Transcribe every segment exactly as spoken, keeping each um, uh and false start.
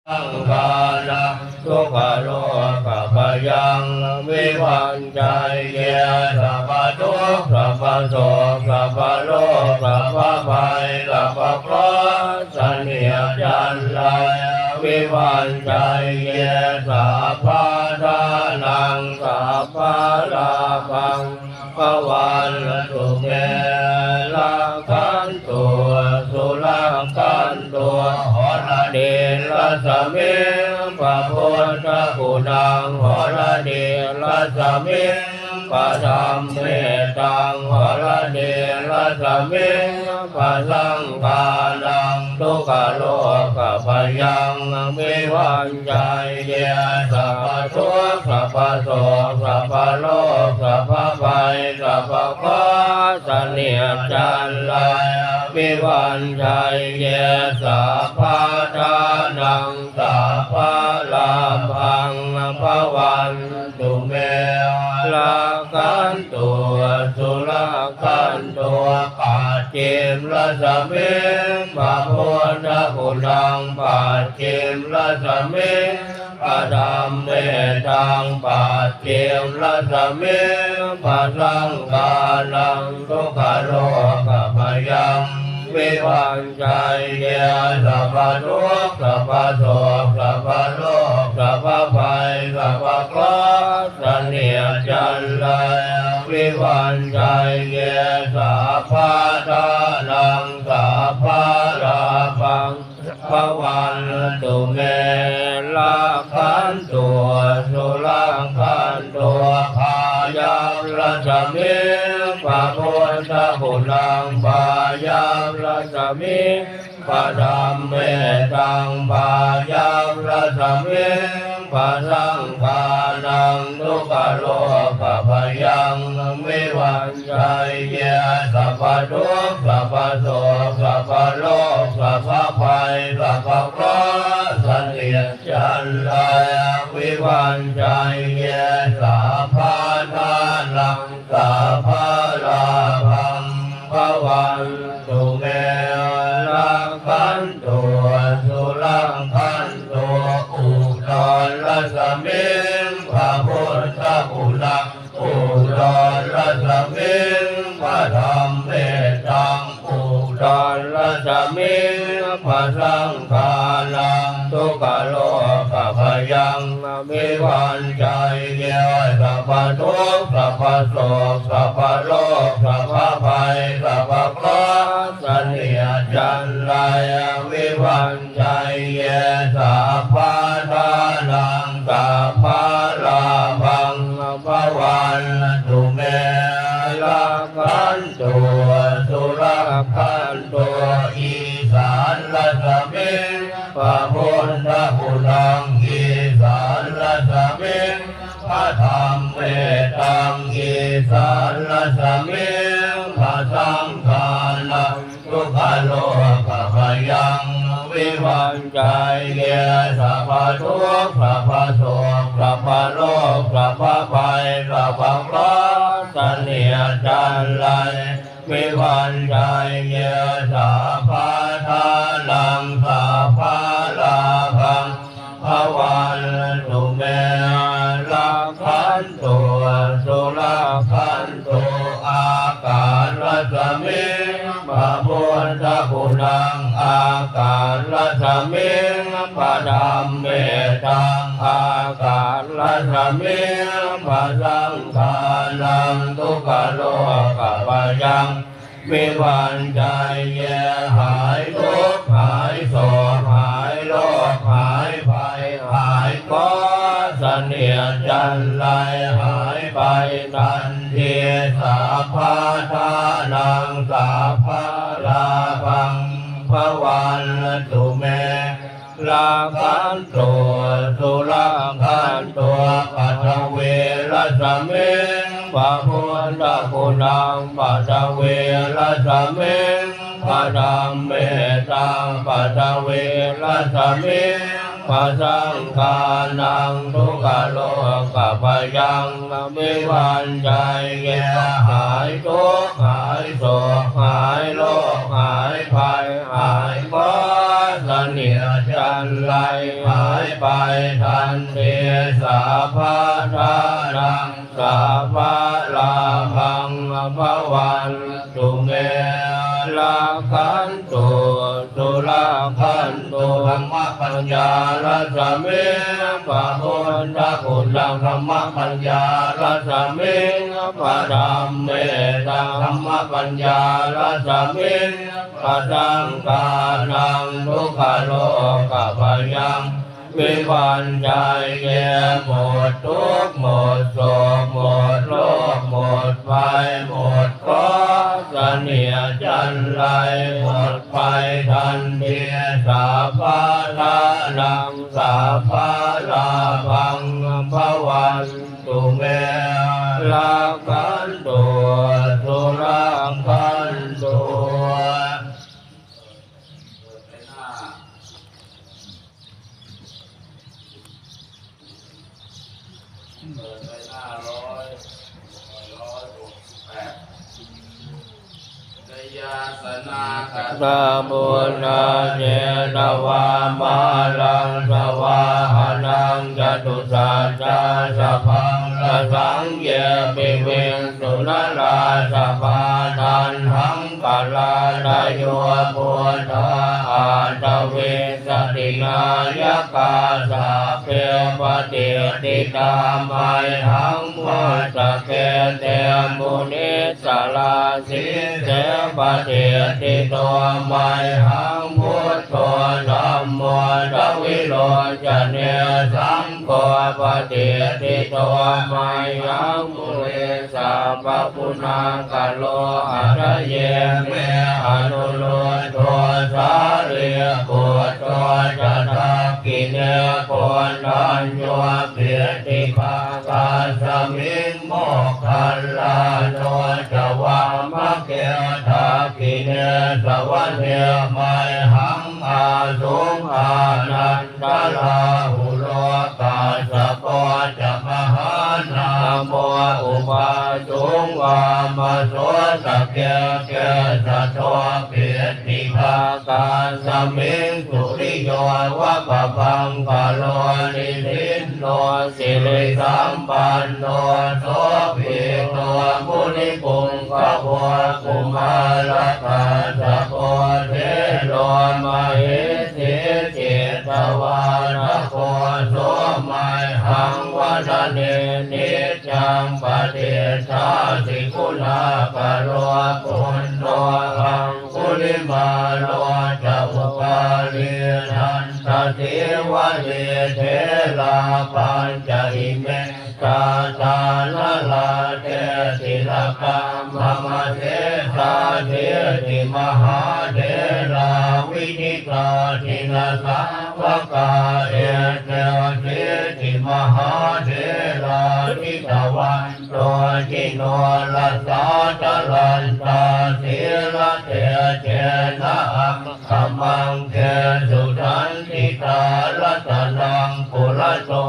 saṅghānaṃ dukkharogabhayaṃ vivañjaye, sabbadukkha sabbasoka sabbaroga sabbabhaya sabba เคราะห์ เสนียดจัญไร vivañjaye, sabbadhanaṃ sabbalābhaṃ bhavantu me. Rakkhantu surakkhantu, horadīrasmiṃ pha buddhaguṇaṃ, horadīrasmiṃ pha dhammetaṃ, horadīrasmiṃ pha saṅghānaṃ dukkharogabhayaṃ vivañjaye, sabbadukkha sabbasoka sabbaroga sabbabhaya sabba เคราะห์ เสนียดจัญไร vivañjaye, sabbadhanaṃ sabbalābhaṃ bhavantu me. Rakkhantu surakkhantu, pacchimarasmiṃ pha buddhaguṇaṃ, pacchimarasmiṃ pha dhammetaṃ, pacchimarasmiṃ pha saṅghānaṃ dukkharogabhayaṃ vivañjaye, sabbadukkha sabbasoka sabbaroga sabbabhaya sabba เคราะห์ เสนียดจัญไร vivañjaye, sabbadhanaṃ sabbalābhaṃ bhavantu me. Rakkhantu surakkhantu, bāyabrasmiṃ pha buddhaguṇaṃ, bāyabrasmiṃ pha dhammetaṃ, bāyabrasmiṃ pha saṅghānaṃ dukkharogabhayaṃ vivañjaye, sabbadukkha sabbasoka sabbaroga sabbabhaya sabba เคราะห์ เสนียดจัญไร vivañjaye, sabbadhanaṃ sabbalābhaṃ bhavantu me. Rakkhantu surakkhantu, udarasmiṃ pha buddhaguṇaṃ, udarasmiṃ pha dhammetaṃ, udarasmiṃ pha saṅghānaṃ dukkharogabhayaṃ vivañjaye, sabbadukkha sabbasoka sabbaroga sabbabhaya sabba เคราะห์ เสนียดจัญไร vivañjaye, sabbadhanaṃ sabbalābhaṃ bhavantu me. Rakkhantu surakkhantu, isānarasmiṃ pha buddhaguṇaṃ, isānarasmiṃ pha dhammetaṃ, isānarasmiṃ pha saṅghānaṃ dukkharogabhayaṃ vivañjaye, sabbadukkha sabbasoka sabbaroga sabbabhaya sabba เคราะห์ เสนียดจัญไร vivañjaye, sabbadhanaṃ sabbalābhaṃ bhavantu me. Rakkhantu surakkhantu, ākāsarasmiṃ pha buddhaguṇaṃ, ākāsarasmiṃ pha dhammetaṃ, ākāsarasmiṃ pha saṅghānaṃ dukkharogabhayaṃ vivañjaye, หายทุกข์ หายโศก หายโรค หายภัย หายเคราะห์ เสนียดจัญไร หายไปทันที sabbadhanaṃ sabbalābhaṃ bhavantu me. Rakkhantu surakkhantu, paṭhavīrasmiṃ pha buddhaguṇaṃ, paṭhavīrasmiṃ pha dhammetaṃ, paṭhavīrasmiṃ pha saṅghānaṃ dukkharogabhayaṃ vivañjaye, หายทุกข์ หายโศก หายโรค หายภัย หายเคราะห์ เนียดจัญไรหายไปทันที สัพพะทานัง สัพพะลาภัง ภวันตุเม รักขันตุ สุรักขันตุ ธัมมปัญญารัสมิง พระพุทธคุณธรรมปัญญารัสมิง พระธัมเมตัง ธรรมปัญญารัสมิง พระสังฆานัง ทุกขโรคภัย วิวัญชัยเย หมดทุกข์หมดโศกหมดโรคหมดภัยหมดเคราะห์ เสนียดจัญไรหมดไปทันที สัพพะทานัง สัพพะลาภัง ภวันตุเม รักขันตุ สุรักขันตุ เปิดไปหน้าร้อย ร้อยหกสิบแปด Jayāsanāgatā buddhā jetvā māraṃ savāhanaṃ catusaccāsabhaṃ rasaṃ ye piviṃsu narāsabhā. Taṇhaṅkarādayo buddhā aṭṭhavīsati nāyakā sabbe patiṭṭhitā mayhaṃ matthake te munissarā. Sīse patiṭṭhito mayhaṃ buddho dhammo dvilocane saṅ gho patiṭṭhito mayhaṃ ure sabbaguṇākaro. Hadaye me anuruddho sārīputto ca dakkhiṇe koṇḍañño piṭṭhibhāgasmiṃ moggallāno ca vāmake. Dakkhiṇe savane mayhaṃ āsuṃ ānan darāhulo kassapo ca mahānāmo ubhāsuṃ vāmasotake. Kesato piṭṭhibhāgasmiṃ suriyo va pabhaṅkaro nisinno sirisampanno sobhito munipuṅgavo. Kumārakassapo thero mahesī cittavādako so mayhaṃ vadane niccaṃ patiṭṭhāsi guṇākaro. Puṇṇo aṅgulimālo ca upālī nandasīvalī therā pañca ime jātā nalāṭe tilakā mama. Sesāsīti mahātherā vijitā jinasāvakā etesīti mahātherā jitavanto jinorasā jalantā sīlatejena aṅ gamaṅgesu saṇṭhitā. Ratanaṃ purato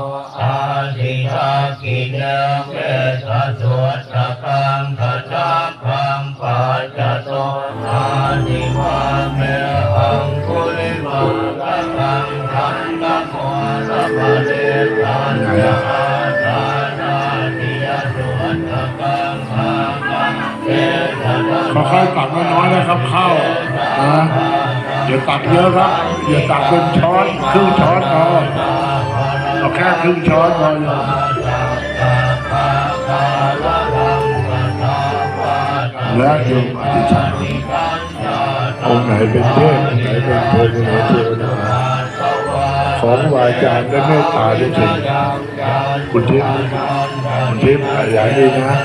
āsi dakkhiṇe mettasuttakaṃ dhajaggaṃ pacchato āsi vāme aṅgulimālakaṃ. Khandhamoraparittañca āṭānāṭiyasuttakaṃ ค่อยๆตักน้อยๆนะครับข้าวนะ อย่าตักเยอะครับ อย่าตักเต็มช้อน ครึ่งช้อนพอ เอาแค่ครึ่งช้อนพอโยม และโยมอธิษฐาน องค์ไหนเป็นเทพ องค์ไหนเป็นพรหม องค์ไหนเทวดา ขอครูบาอาจารย์ได้เมตตาได้เถิด คุณทิพย์ คุณทิพย์ อธิษฐานดีนะ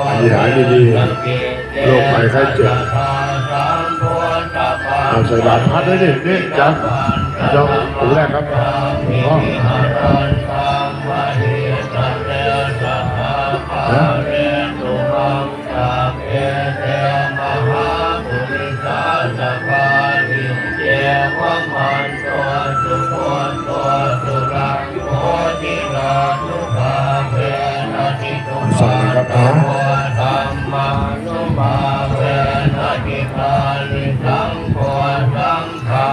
อธิษฐานดีๆ โรคภัยไข้เจ็บ เอาใส่บาตรพระด้วยดิ นี่ จัง จัง องค์แรกครับ อ๋อ นะ Sabbe te mahāpurisāsabhā, iccevamanto sugutto surakkhodinānubhāvena jitupaddavo dhammānubhāvena jitārisaṅgho saṅghā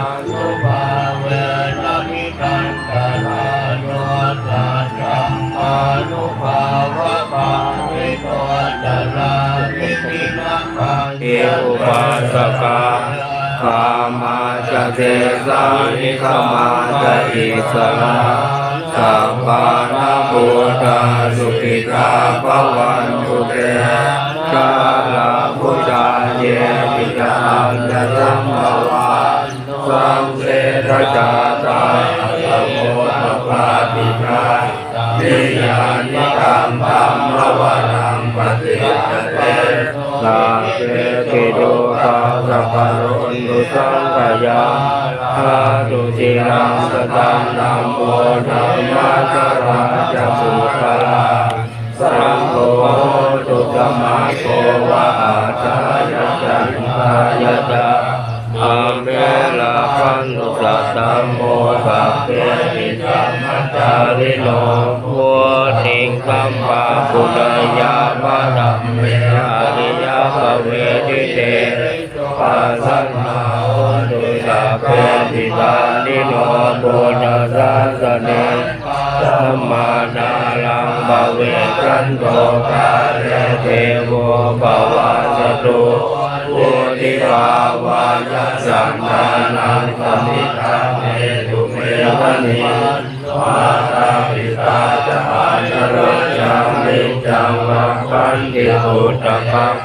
Antarāyo saddhammānubhāvapālito carāmi jinapaññañca. Upāsakā, gāmā ca desā nigamā ca issarā, sappāṇabhūtā sukhitā bhavantu te. Jalābujā yepi ca aṇḍasambhavā, saṃsedajātā athavopapātikā, niyyānikaṃ dhammavaraṃ paṭicca te, sabbepi dukkhassa karontu saṅkhayaṃ. Ṭhātu ciraṃ sataṃ dhammo, dhammaddharā ca puggalā, saṅgho hotu samaggo va, atthāya ca hitāya ca. Amhe rakkhatu saddhammo, sabbepi dhammacārino, vuḍḍhiṃ sampāpuṇeyyāma, dhamme ariyappavedite. Pasannā hontu sabbepi, pāṇino buddhasāsane. Sammādhāraṃ pavecchanto, kāle devo pavassatu. Vuḍḍhibhāvāya sattānaṃ, samiddhaṃ netu medaniṃ. Mātā pitā ca atrajaṃ, niccaṃ rakkhanti puttakaṃ.